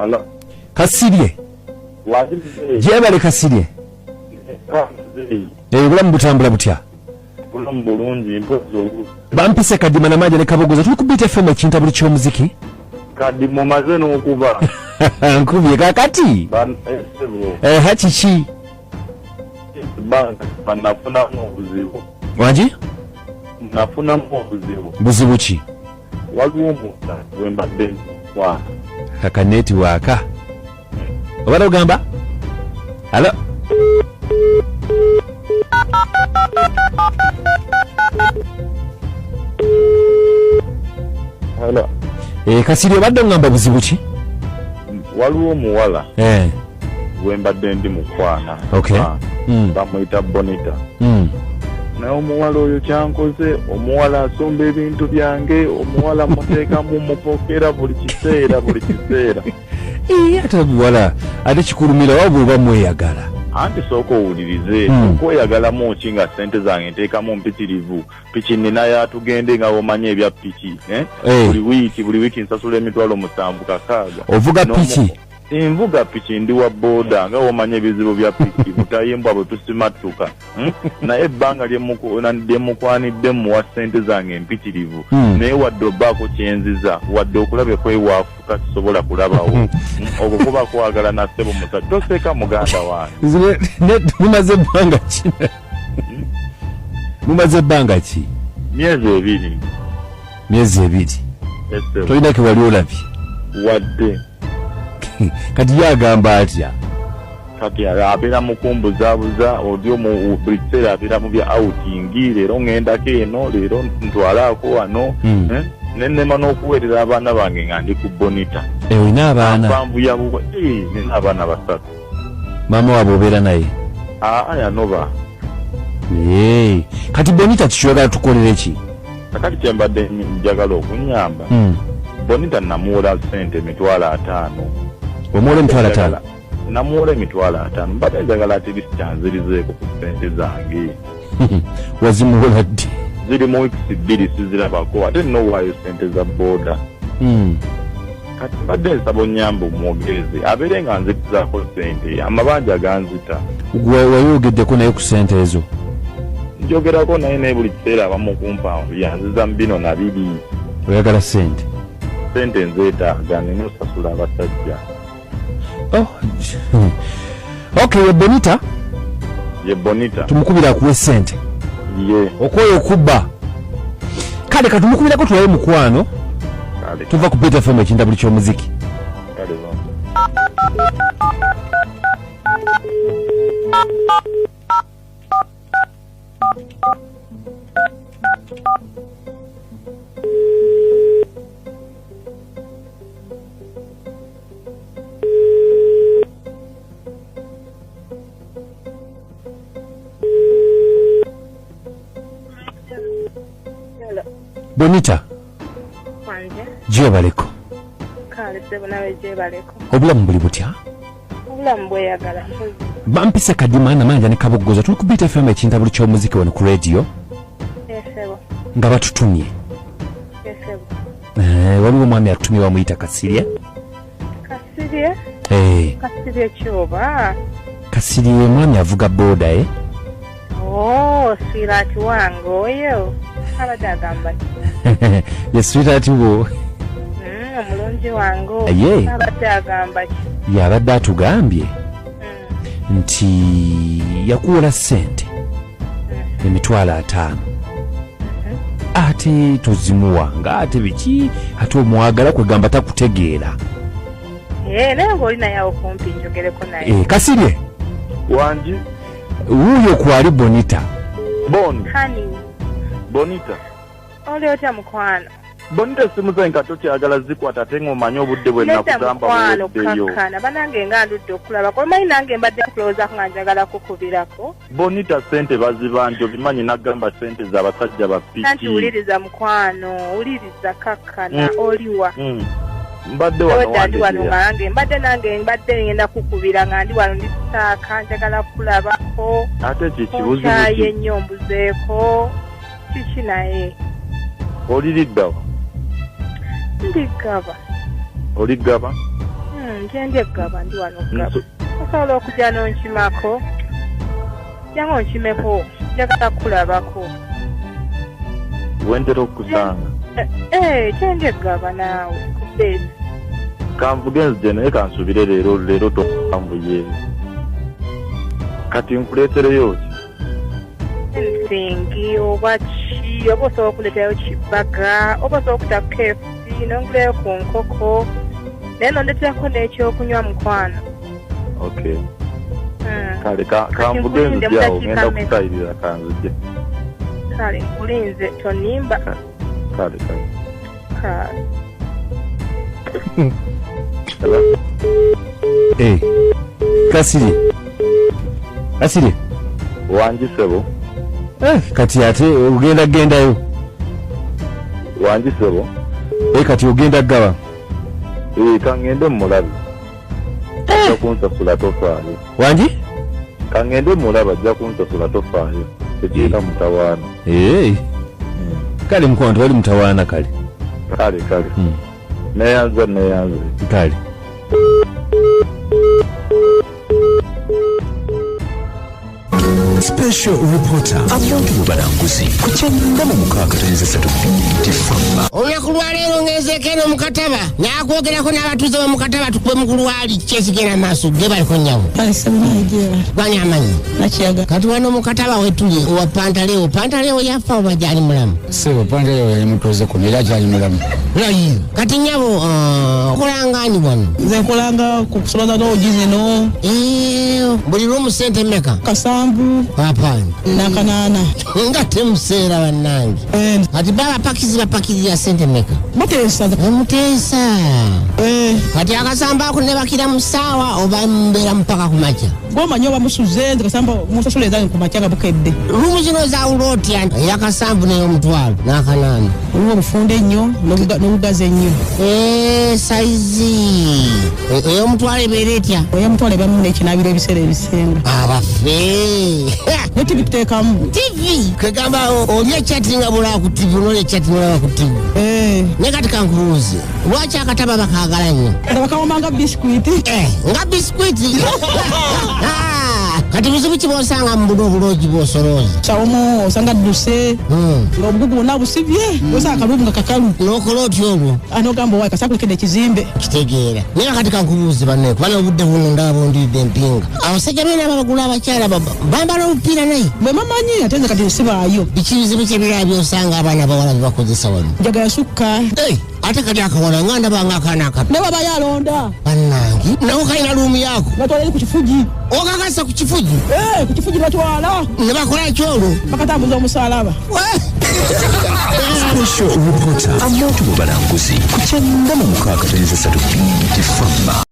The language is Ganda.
Hello. Kasirye. Wazize. Gyebale Kasirye. Kaziye. Obulamu butambula butya? Bulamu bulungi mpozi olu. Bampise Kadima Namanja ne Kabogoza, tuli ku Beat FM ekintabuli ky'omuziki. Kadi mumaze n'okuba. Nkubye kakati. Ban esebo. Ha kiki? Banka banafunamu obuzibu. Wangi? Nafunamu obuzibu. Buzibu ki? Waliwo omuntu gwe mbadde nkwana. Kaka netiwaaka. Obadde ogamba? Hello? Hello. Kasirye obadde ogamba buzibu ki? Waliwo omuwala gwe mbadde ndi mukwana. Okay. Bamuyita Bonita. Naye omuwala oyo kyankoze, omuwala asomba ebintu byange, omuwala muteekamu mupokera buli kiseera, buli kiseera. Ate omuwala ate kikulumira wa bw'oba mweyagala. Anti sooka owulirize, okweyagalamu ki nga ssente zange nteekamu mpitirivu, piki nnina yatugende nga bw'omanyi ebya piki, Buli wiiki nsasula 7,600. Ovuga piki? Nvuga piki, ndi wa booda nga bw'omanyi ebizibu bya piki, butayimbwa bwe tusimattuka. Naye ebbanga lye mukwanidde mmuwa ssente zange empitirivu. Naye wadde obbaako kyenziza, wadde okulaba ekwewaafuka sisobola kulabawo. Okwo kuba kwagala na ssebo musajja. Toseka muganda wange. Mumaze ebbanga ki? Mumaze ebbanga ki? Myezi ebiri. Myezi ebiri. Ssebo. Tolina ke wali olabye? Wadde. Kati ye agamba atya? Kati abeera mu kumbuzaabuza, oli omu buli kiseera abeera mu bya outing, leero ŋŋendako eno, leero ntwalaako wano. Ne nnema n'okuweerera abaana bange nga ndi ku Bonita. Olina abaana? Mpanvu ya bubwa, nina abaana 3. Maama waabwe obeera naye? Aa, yanoba. Kati Bonita kiki oyagala tukolere ki? Kakati kye mbadde njagala okunnyamba, Bonita namuwola ssente 50,000. Omuwola 50,000? Namuwola 50,000. Mbadde njagala at least kyanzirizeeko ku ssente zange. Wazimuwola ddi? Ziri mu weeks 2 sizirabako, ate nnowaayo ssente za booda. Kati mbadde nsaba onnyambe omwogereze abeere nga nzirizaako ssente, amabanja ganzita. Gwe wayogeddeko naye ku ssente ezo? Njogerako naye, naye buli kiseera abamu kumpa yanziza mu bino na biri. Oyagala ssente? Ssente nzeetaaga, nina osasula abasajja. Oh. Okay, ye Bonita? Ye Bonita. Tumukubira akuwe ssente. Ye. Okwoyo okubba. Kale katumukubirako tulabe mukwano. Kale. Tuva ku Beat FM ekintabuli ky'omuziki. Kale ba. Bonita. Wanje. Gyebaleko. Kale ssebo nawe gyebaleko. Obulamu buli butya? Obulamu bweyagala mpozi. Bampise Kadima Namanja ne Kabogoza, tuli ku Beat FM ekintabuli ky'omuziki wano ku radio. Ssebo. Nga batutumye. Ssebo. Waliwo omwami atutumye bamuyita Kasirye. Kasirye? Kasirye kyoba? Kasirye mwami avuga boda, Oh, sweetheart wange oyo. Abadde agamba ki? Ye sweetheart wo. Omulungi wange oyo. Ye. Abadde agamba ki? Yabadde atugambye nti yakuwola ssente 50,000. Ate tozimuwanga, ate biki, ate omwagala kwegamba takutegeera. Naye ng'oli naye awo kumpi njogereko naye. Kasirye. Wangi. Wuuyo kwali Bonita. Boni. Honey. Bonita. Oli otya mukwano? Bonita essimu zange kati okyagala zikwata ate ng'omanyi obudde bwe Nedda nakugamba mukwano, buweddeyo. kakkana. Bannange nga ndudde okulabako. Omanyi nange mbadde nkulowoozaako nga njagala kukubirako. Bonita ssente bazibanja, obimanyi nagamba ssente z'abasajja ba piki. Anti wuliriza mukwano, wuliriza kakkana, oliwa? Mbadde wano Mbadde ndi wano wandegeya. nga nange, mbadde nange mbadde ngenda kukubira nga ndi wano ndi saaka, njagala kukulabako. Ate kiki buzibu ki? Nkyaye nnyo mbuzeeko. Kiki naye? Oli lidda wa? Ndi Ggaba. Oli Ggaba? Gyendi eggaba, ndi wano ggaba. Osobola okujja n'onkimako? Jangu onkimeko, njagala kukulabako. Wentera okukusanga. Gyendi eggaba naawe ku beesi. Kanvuge nzije naye kansubire leero leero tokanvuye. Kati nkuleetereyo ki? Anything oba ki, oba osobola okuleeterayo kibaga, oba osobola okuta KFC, n'onguleyo ku nkoko, naye nondeeterako n'ekyokunywa mukwano. Okay. Kale kanvuge nzije awo, ngenda kutayirira kanzije. Kale nkulinze, tonimba. Kale kale. Kale. Kasirye. Kasirye. Wangi ssebo. Kati ate ogenda gendayo. Wangi ssebo. Kati ogenda gaba. Kangende mulabe. Ajja kunsasula tofaayo. Wangi? Kangende mulabe ajja kunsasula tofaayo. Tekirina mutawaana. Kale mukwano tewali mutawaana kale. Kale kale. Neyanza neyanze. Kale. Special reporter abantu bubalanguzi ku 96.3 BEAT FM. Olunaku lwaleero ngenzeeko eno mu kataba naakwogerako n'abatuuze b'omu kataba tukube mukulu waali kyesigenda maaso ge baliko nnyabo. Gwani amanyi? Kati wano mu kataba wetuli owa Pantaleo. Pantaleo yafa oba gyali mulamu? Ssebo Pantaleo yali mutuuze kuno era akyali mulamu. Kati nnyabo okolanga ani wano? Nze nkolanga ku kusoloza loogi zino. Buli lumu ssente mmeka? Kasanvu. Hapana. N'akanaana. Nga temuseera bannange. Kati baba pakizi bapakirira ssente mmeka? Muteesa. Muteesa. Kati akasamba ako ne bakira mu ssaawa oba mbeera mpaka ku makya? Gw'omanyi oba musuze nze kasamba musasula ezange ku makya nga bukedde. Lumu zino zaawula otya? Ey'akasanvu n'ey'omutwalo n'akanaana. Waliwo obufunda ennyo n'obugazi ennyo. Sayizi. Ey'omutwalo ebeera etya? Ey'omutwalo ebamu n'ekinaabiro ebiseera ebisinga. Abaffe. Ne TV tuteekamu. TV? Kegamba olya echati nga bulaba ku TV, n'olya echati n'olaba ku TV. Naye kati kankubuuze, lwaki akataba bakaagala nnyo? Nga bakawoma nga bisikuiti. Nga bisikuiti? Kati buzibu ki bw'osanga mu buno obuloogi bw'osolooza? Kyawomu osanga dduse, ng'omugugu gwonna busibye, osanga akalubu nga kakalu. N'okola otya olwo? N'ogamba owaayi kasaakulekedde ekizimbe. Kitegeera. Naye kati kankubuuze banne, kubanga obudde buno ndaba bundiridde empinga. Abasajja beena abagula abakyala bambala obupiira naye. Bwe bamanyi ate nze kati nsibaayo. Biki bizibu ki ebirala by'osanga abaana abawala bye bakozesa wano? Njaga yasukka. Ate kati akawala nga ndaba nga akaana akato. Naye bw'aba alonda. Bannange, nawe kalina luumu yaako. Batwala eri ku kifugi. Okakasa ku kifugi? Ku kifugi batwala. Ne bakola ki olwo? Bakatambuza omusaalaba. Special reporter abantu bubalanguzi ku 96.3 BEAT FM.